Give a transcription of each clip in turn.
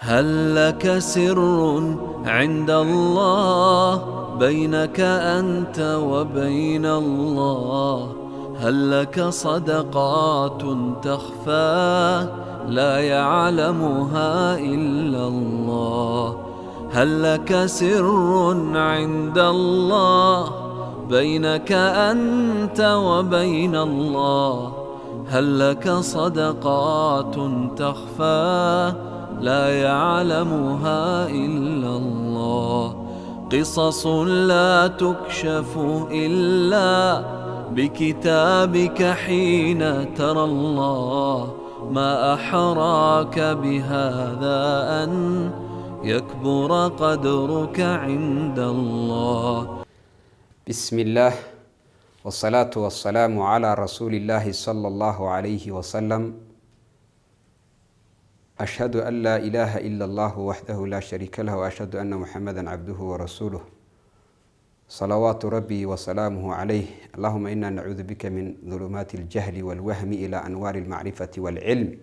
هل لك سر عند الله بينك أنت وبين الله؟ هل لك صدقات تخفى لا يعلمها إلا الله؟ هل لك سر عند الله بينك أنت وبين الله؟ هل لك صدقات تخفى لا يعلمها إلا الله؟ قصص لا تكشف إلا بكتابك حين ترى الله. ما أحراك بهذا أن يكبر قدرك عند الله. بسم الله والصلاة والسلام على رسول الله صلى الله عليه وسلم. أشهد أن لا إله إلا الله وحده لا شريك له، وأشهد أن محمدا عبده ورسوله صلوات ربي وسلامه عليه. اللهم إنا نعوذ بك من ظلمات الجهل والوهم إلى أنوار المعرفة والعلم،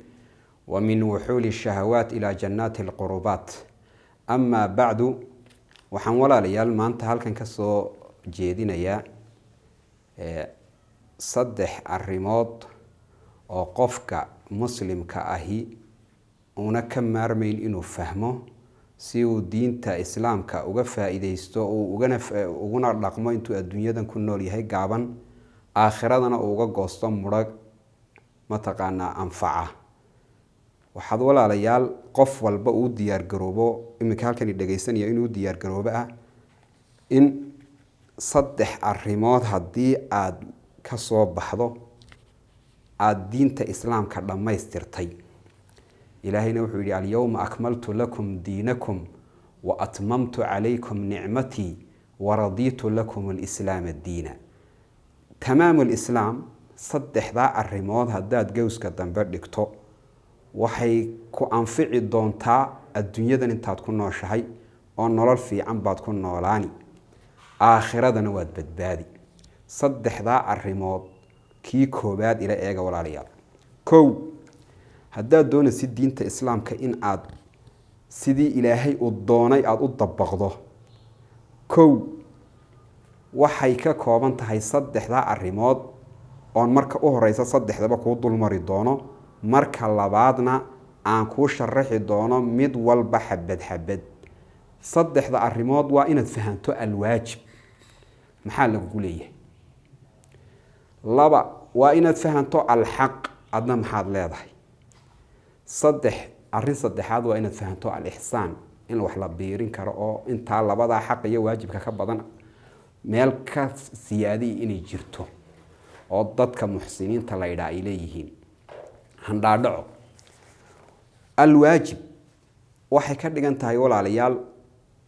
ومن وحول الشهوات إلى جنات القربات. أما بعد، waxaan walaalayaal maanta halkan ka soo jeedinayaa saddex arrimood oo qofka muslimka ahi una ka maarmayn inuu fahmo si uu diinta islaamka uga faa-iideysto, uu uguna dhaqmo intuu adduunyadan ku nool yahay gaaban, aakhiradana uu uga goosto mudho mataqaanaa anfaca. Waxaad walaalayaal qof walba uu diyaargaroobo iminka halkan dhegeysanaya inuu diyaargaroobo ah in saddex arrimood haddii aada ka soo baxdo aada diinta islaamka dhammaystirtay. Ilaahayna wuxuu yihi: "Alyawma akmaltu lakum diinakum wa atmamtu calaykum nicmatii waradiitu lakum alislaama diina." Tamaamu lislaam saddexdaa arrimood haddaad gowska dambe dhigto, waxay ku anfici doontaa adduunyadan intaad ku nooshahay oo nolol fiican baad ku noolaani, aakhiradana waad badbaadi. Saddexdaa arrimood kii koobaad ila eega, walaalayaal. Kow, haddaad doonaysid diinta islaamka in aad sidii Ilaahay uu doonay aada u dabaqdo, kow, waxay ka kooban tahay saddexdaa arrimood oon marka u horeysa saddexdaba kuu dulmari doono, marka labaadna aan kuu sharaxi doono mid walba xabad xabad. Saddexda arrimood waa inaad fahanto: alwaajib, maxaa lagugu leeyahay? Laba, waa inaad fahanto alxaq, adna maxaad leedahay? Saddex, arrin saddexaad waa inaad fahanto alixsaan, in wax la biirin karo oo intaa labadaa xaq iyo waajibka ka badan meel ka siyaadiya inay jirto oo dadka muxsiniinta la idhaa ay leeyihiin. Handhaadhaco. Alwaajib waxay ka dhigan tahay, walaalayaal,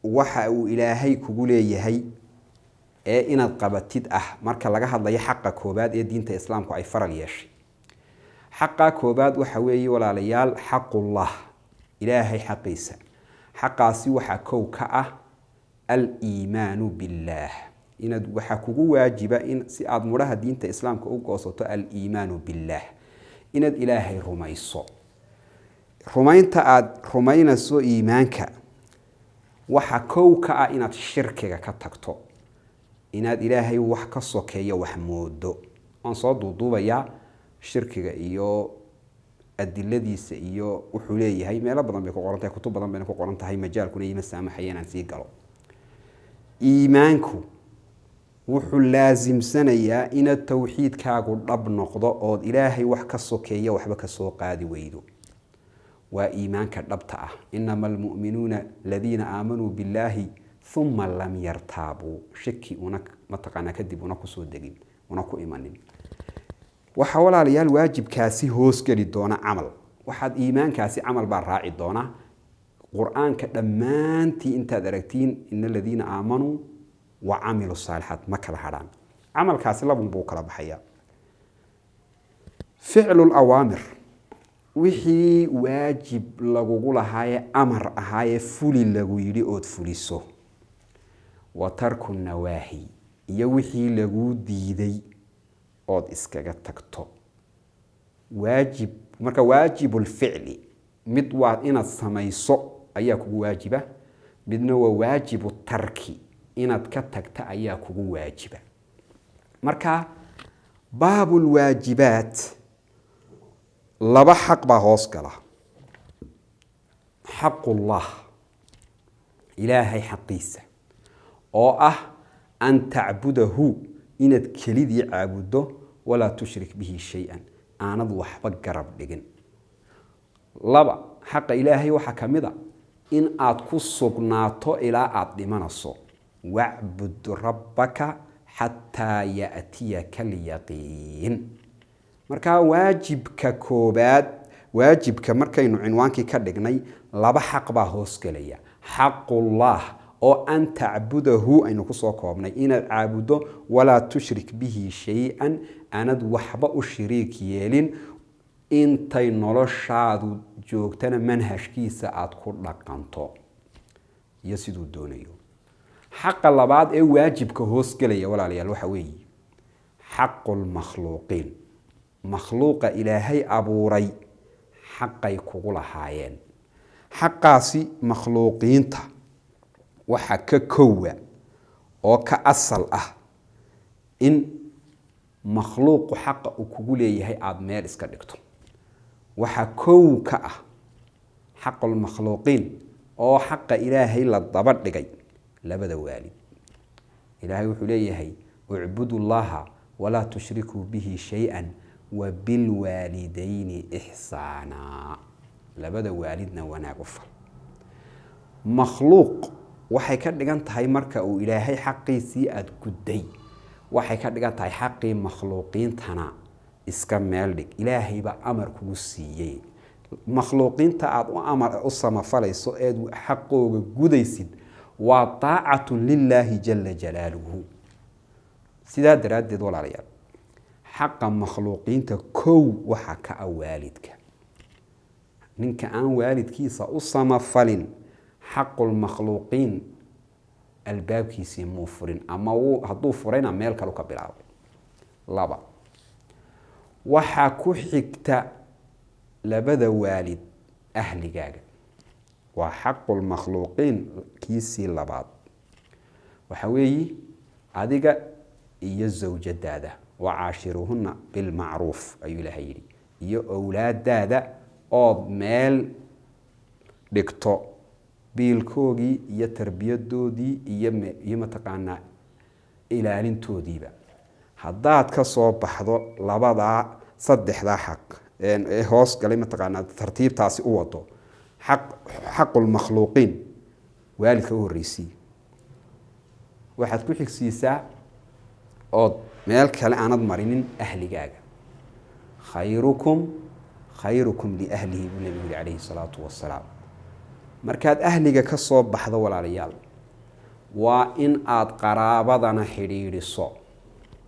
waxa uu Ilaahay kugu leeyahay ee inaad qabatid ah. Marka laga hadlayo xaqa koobaad ee diinta islaamku ay faral yeeshay, xaqa koobaad waxa weeye, walaalayaal, xaqullah, Ilaahay xaqiisa. Xaqaasi waxaa kow ka ah aliimaanu billaah. Inaad waxaa kugu waajiba in si aada mudhaha diinta islaamka u goosato aliimaanu billaah, inaad Ilaahay rumayso. Rumaynta aada rumaynayso iimaanka waxaa kow ka ah inaad shirkiga ka tagto, inaad Ilaahay wax ka sokeeyo wax moodo. Waan soo duuduubayaa. Shirkiga iyo adiladiisa iyo wuxuu leeyahay meelo badan bay ku qoran tahay, kutub badan bayna ku qoran tahay, majaalkuna ima saamaxaya inaan sii galo. Iimaanku wuxuu laasimsanayaa inaad towxiidkaagu dhab noqdo ood Ilaahay wax ka sokeeya waxba kasoo qaadi weydo. Waa iimaanka dhabta ah. "Inama almu'minuuna aladiina aamanuu billaahi uma lam yartaabuu." Shaki una mataqaanaa kadib una kusoo degin, una ku imanin. Waxaa, walaalayaal, waajibkaasi hoosgeli doona camal. Waxaad iimaankaasi camal baa raaci doona. Qur-aanka dhammaantii intaad aragtiin "ina aladiina aamanuu wa camilu saalixaat" ma kala hadhaan. Camalkaasi labun buu kala baxayaa: ficlu lawaamir, wixii waajib lagugu lahaaye amar ahaaye fuli lagu yidhi ood fuliso, wa tarku nawaahi, iyo wixii laguu diiday ood iskaga tagto. Waajib marka waajibulficli mid waa inaad samayso. ayaa kugu waajiba, midna waa waajibu tarki, inaad ka tagta ayaa kugu waajiba. Marka baabulwaajibaat laba xaq baa hoos gala: xaqullah, ilaahay xaqiisa oo ah an tacbudahu, inaad kelidii caabuddo, walaa tushrik bihi shay-an, aanad waxba garab dhigin. Laba, xaqa ilaahay waxaa ka mid a in aad ku sugnaato ilaa aada dhimanayso: wacbud rabbaka xataa yaatiyaka alyaqiin. Markaa waajibka koobaad, waajibka markaynu cinwaankii ka dhignay, laba xaq baa hoos gelaya: xaqullah oo an tacbudahu aynu kusoo koobnay, inaad caabuddo, walaa tushrik bihi shay-an, aanad waxba u shiriik yeelin, intay noloshaadu joogtana manhajkiisa aada ku dhaqanto iyo siduu doonayo. Xaqa labaad ee waajibka hoosgelaya, walaalayaal, waxa weeye xaqulmakhluuqiin, makhluuqa ilaahay abuuray xaqay kugu lahaayeen. Xaqaasi makhluuqiinta waxa ka kowa oo ka asal ah in makhluuqu xaqa uu kugu leeyahay aada meel iska dhigto. Waxaa kow ka ah xaqulmakhluuqiin oo xaqa ilaahay la daba dhigay labada waalid. Ilaahay wuxuu leeyahay: ucbudu llaha walaa tushrikuu bihi shay-an wabilwaalidayni ixsaanaa, labada waalidna wanaag u fal. Makhluuq waxay ka dhigan tahay marka uu ilaahay xaqiisii aada gudday, waxay ka dhigan tahay xaqii makhluuqiintana iska meel dhig. Ilaahay baa amar kugu siiyey. Makhluuqiinta aada u amar u samafalayso eed xaqooga gudaysid waa taacatun lilaahi jala jalaaluhu. Sidaa daraaddeed, walaalayaal, xaqa makhluuqiinta kow waxaa ka ah waalidka. Ninka aan waalidkiisa u samafalin xaqulmakhluuqiin albaabkiisii muu furin, ama wuu hadduu furayna meel kalu ka bilaabay. Laba, waxaa ku xigta labada waalid ahligaaga, waa xaqulmakhluuqiin kiisii labaad. Waxa weeyi adiga iyo zawjadaada, wacaashiruuhuna bilmacruuf ayuu ilaahay yidhi, iyo owlaadaada ood meel dhigto biilkoogii iyo tarbiyadoodii iyo mataqaanaa ilaalintoodiiba. Haddaad ka soo baxdo labadaa saddexdaa xaq ee hoos galay, mataqaanaa tartiibtaasi u wado, xaq xaqulmakhluuqiin waalidka u horreysii, waxaad ku xigsiisaa ood meel kale aanad marinin ahligaaga. Khayrukum khayrukum liahlihi buu nebigu yihi calayhi salaatu wasalaam. Markaad ahliga ka soo baxdo, walaalayaal, waa in aad qaraabadana xidhiidhiso.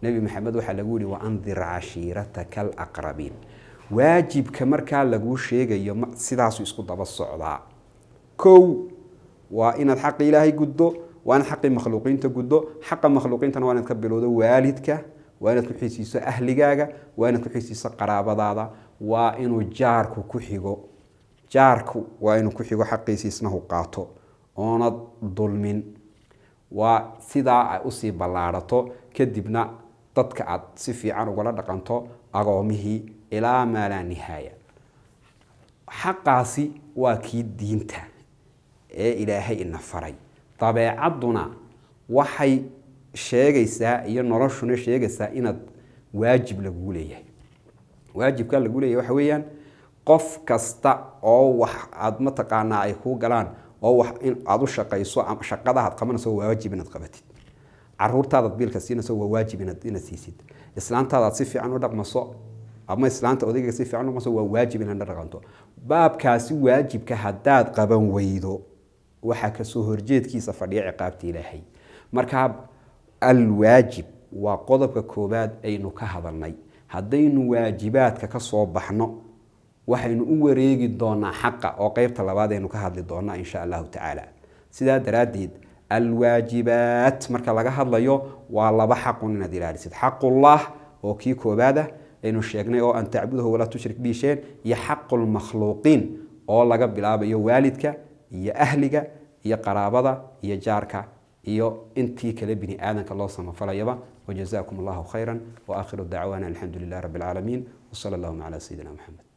Nebi Maxamed waxaa lagu yihi: waandir cashiirataka alaqrabiin. Waajibka markaa laguu sheegayo sidaasuu isku daba socdaa. Kow waa inaad xaqi ilaahay guddo, waa inaad xaqii makhluuqiinta guddo. Xaqa makhluuqiintana waa inaad ka bilowdo waalidka, waa inaad ku xisiiso ahligaaga, waa inaad ku xisiiso qaraabadaada, waa inuu jaarku ku xigo. Jaarku waa inuu ku xigo, xaqiisi isnahu qaato oonad dulmin. Waa sidaa ay usii ballaadhato, kadibna dadka aad si fiican ugala dhaqanto, agoomihii, ilaa maa laa nihaaya. Xaqaasi waa kii diinta ee ilaahay ina faray. Dabeecadduna waxay sheegaysaa iyo noloshuna sheegaysaa inaad waajib lagugu leeyahay. Waajibka lagu leeyahay waxa weeyaan qof kasta oo wax aad mataqaanaa ay kuu galaan oo wax in aada u shaqayso, shaqada aad qabanayso waa waajib inaad qabatid. Caruurtaadaad biilka siinayso waa waajib inaad siisid. Islaantaada aad si fiican u dhaqmaso ama islaanta odayga si fiican u dhaqmaso waa waajib inaad la dhaqanto. Baabkaasi waajibka haddaad qaban weydo, waxaa kasoo horjeedkiisa fadhiya ciqaabta ilaahay. Marka alwaajib waa qodobka koowaad aynu ka hadalnay. Haddaynu waajibaadka ka soo baxno, waxaynu u wareegi doonaa xaqa oo qeybta labaad aynu ka hadli doonaa insha allahu tacaala. Sidaa daraaddeed alwaajibaat marka laga hadlayo waa laba xaqun inaad ilaalisid: xaqullah oo kii koobaad ah aynu sheegnay oo an tacbudahu walaa tushrik bihi shayan, iyo xaqulmakhluuqiin oo laga bilaabayo waalidka. iyo ahliga iyo qaraabada iyo jaarka iyo intii kale bini aadanka loo samafalayaba. Wajazaakum allahu khayra, waakhiru dacwaana alxamdu lilah rabbi alcaalamiin, wsala allahuma calaa sayidina Maxamed.